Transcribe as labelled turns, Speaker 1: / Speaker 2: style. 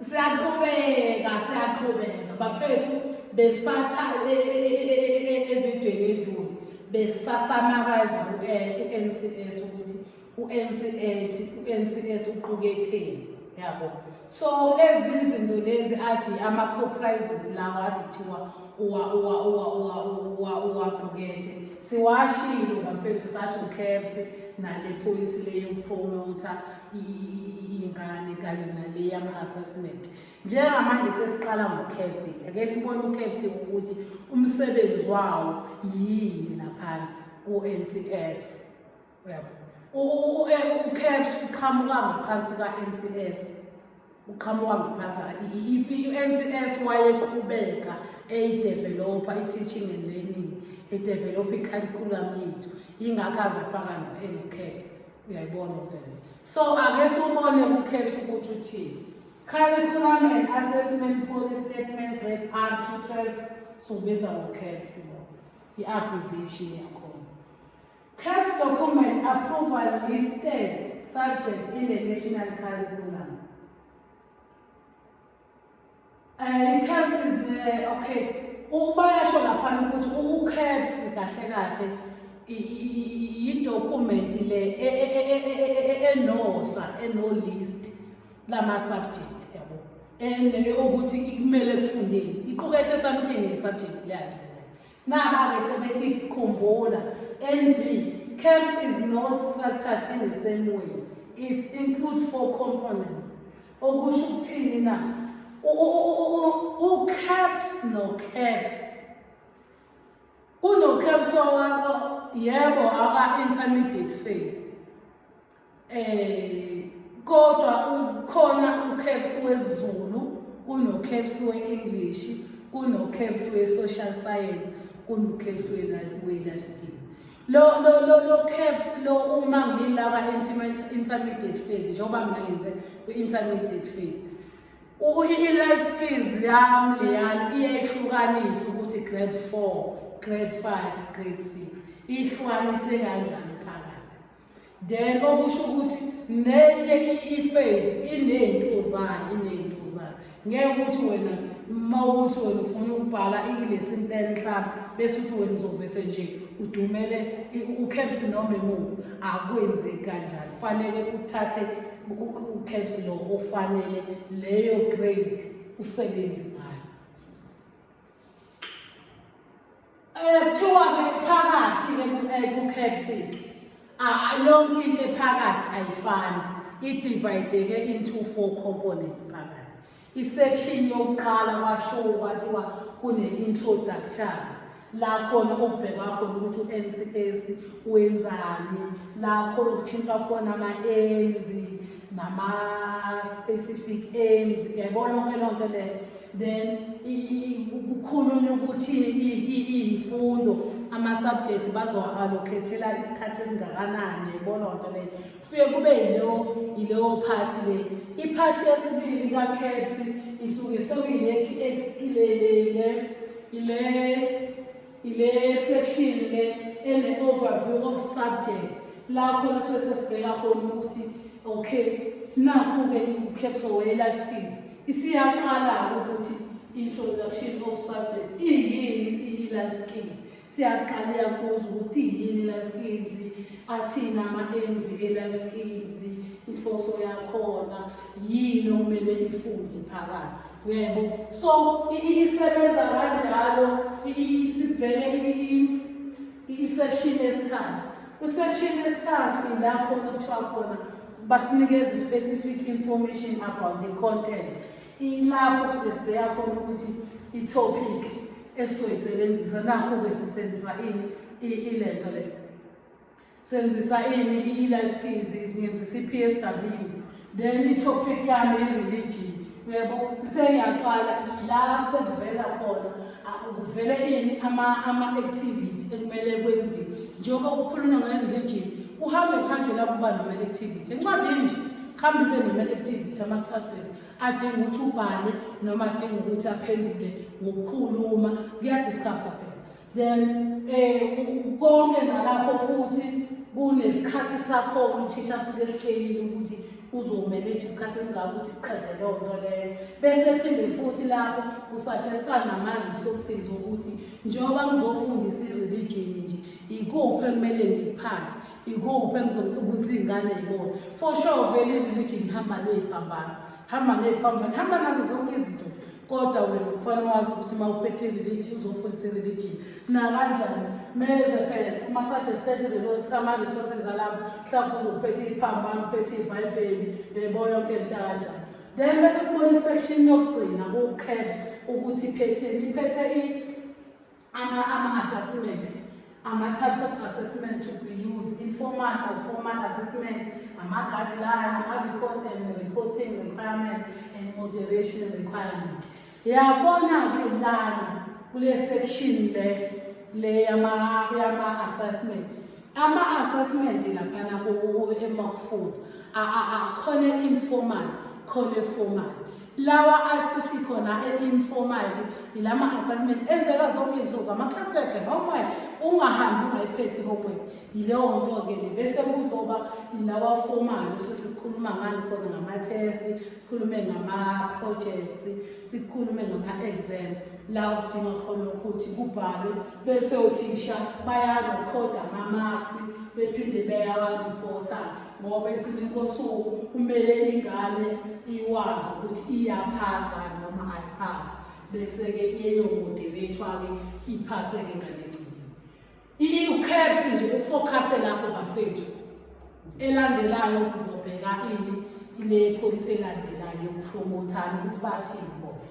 Speaker 1: Siyaqhubeka, siyaqhubeka bafethu, besatha evidweni edlule besasummarize u-NCS ukuthi u-NCS u-NCS uquketheni, yabo. So lezi zinto lezi adi ama-comprises lawa adi kuthiwa uwaqukethe siwashilo bafethu, sathi u-CAPS nale policy le yokupromotha iy'ngane kanye nale yama-assessment. Njengamanje sesiqala ngo-CAPS. Ake sibone u-CAPS ukuthi umsebenzi wawo yini laphana ku-NCS, uyabo. U-CAPS uqhamuka ngaphansi ka-NCS, uqhamuka ngaphansi i-NCS. Wayeqhubeka eyidevelopha i-teaching and learning, edevelopha i-curriculum yethu, yingakho azafaka no-CAPS, uyayibona into leyo. So ake siwubone ku-CAPS ukuthi uthini. Curriculum and Assessment Policy Statement, Grade R to 12, siwubiza ngo-CAPS lo, i-abbreviation yakhona. CAPS document approval listed subject in the national curriculum. I-CAPS is the, okay, bayasho laphana ukuthi u-CAPS kahle kahle i-document le enohla, eno-list lama-subject, yabo, and ukuthi kumele kufundeni, iqukethe something nge-subject yakhe. Naba-ke sebethi khumbula, NB, CAPS is not structured in the same way. It include four components. Okusho ukuthini na? U-CAPS no-CAPS, kuno-CAPS yebo aka-intermediate phase, kodwa ukhona u-CAPS wesiZulu, kuno-CAPS we-English, kuno-CAPS we-social science, kuno-CAPS we-life skills. Lo CAPS lo, uma ngilaba intermediate phase, njengoba mina ngenze kwi-intermediate phase, i-life skills yami leyana iyayihlukanisa ukuthi grade 4, grade 5, grade 6, ihlukanise kanjani phakathi. Then okusho ukuthi nenye i-phase iney'nto zayo, iney'nto zayo. Ngeke ukuthi wena, uma ukuthi wena ufuna ukubhala i-lesson plan mhlawumbe, bese uthi wena uzovese nje udumele u-CAPS noma imuphi, akwenzeki kanjalo. Fanele uthathe u-CAPS lo ofanele leyo grade usebenze ngayo. Kuthiwa-ke phakathi-ke ku-CAPS yonke into ephakathi ayifani, i-divideke into four component phakathi. I-section yokuqala kwasho kwathiwa kune-introduction, la khona okubhekwa khona ukuthi u-NCS wenzani, la khona okuthintwa khona ama-aims nama-specific aims, uyayibona yonke lonto leyo. Then kukhulunywa ukuthi iy'fundo, ama-subject bazowa-allocate-ela isikhathi esingakanani, uyayibona lonto leyo. Kufike kube yileyo part le. I-part yesibili ka-CAPS isuke sekuyile ile ile ile section le ene-overview of subject, la khona suke sesibheka khona ukuthi okay, nakhu-ke u-CAPS we-life skills isiyaqala ukuthi introduction of subject, iyini i-life skills. Siyaqala iyakubuza ukuthi iyini i-life skills, athini ama-aims e-life skills, inhloso yakhona yini, okumele ifunde phakathi, uyebo. So isebenza kanjalo. Sibheke i-section yesithathu. Ku-section yesithathu ila khona kuthiwa khona basinikeza specific information about the content. Ilapho suke sibheka khona ukuthi i-topic esizoyisebenzisa, nakhu-ke sisebenzisa ini, ilento le, senzisa ini, i-life skills, ngenzisa i-PSW, then i-topic yami i-religion, uyabo. Sengiyaqala la sekuvela khona, kuvele ini, ama-activity ekumele kwenziwe njengoba kukhulunywa nge-religion. Kuhanjwe kuhanjwe la kuba nama-activity encwadini nje, kuhambe ibe nama-activity amaklasini adinga ukuthi ubhale noma adinga ukuthi aphendule ngokukhuluma, kuyadiscusswa phela. Then konke nalapho futhi kunesikhathi sakhona uthisha asuke esihlelile ukuthi Uzomanage isikhathi esingaka ukuthi kuqede leyo nto leyo. Bese phinde futhi lapho kusuggestwa nama-resources ukuthi njengoba ngizofundisa i-religion nje, ikuphi ekumele ngikuphathe, ikuphi ukuze iy'ngane y'bone. For sure vele i-religion ihamba ney'phambano, hamba ney'phambano, hamba nazo zonke izinto, kodwa wena kufanele wazi ukuthi uma uphethe i-religion, uzofundisa i-religion nakanjani, meze phela uma-suggested ama-resources alapho, mhlawumbe uzophethe iphambano, uphethe ibhayibheli, yebo, yonke into kanjani. Then bese sibona i-section yokugcina ku-CAPS ukuthi iphetheni. Iphethe ama-assessment, ama-types of assessment to be used, informal or formal assessment, ama-guideline, ama-record and reporting requirement and moderation requirement. Yabona-ke lana kule section le yama-assessment, ama-assessment laphana emakufunda akhona informal, khona formal. Lawa asithi khona e-informal ilama assignment enzeka zonke iy'nsuku, ama-classwork, homework, ungahambi ungayiphethi i-homework, yileyo nto-ke le. Bese kuzoba ilawa formal, so sesikhuluma ngani khona? Ngama-test, sikhulume ngama-projects, sikhulume ngama-exam, la kudinga khona ukuthi kubhalwe, bese othisha bayarekhoda ama-marks, bephinde beyawaripotha, ngoba ekugcineni kosuku kumele ingane iwazi ukuthi iyaphasa noma ayiphasi, bese-ke iyeyomoderethwa-ke, iphase-ke ingane egcineni. I-CAPS nje ufocuse lapho, bafethu. Elandelayo sizobheka ini? Ile policy elandelayo yokupromothana, ukuthi bathini bona.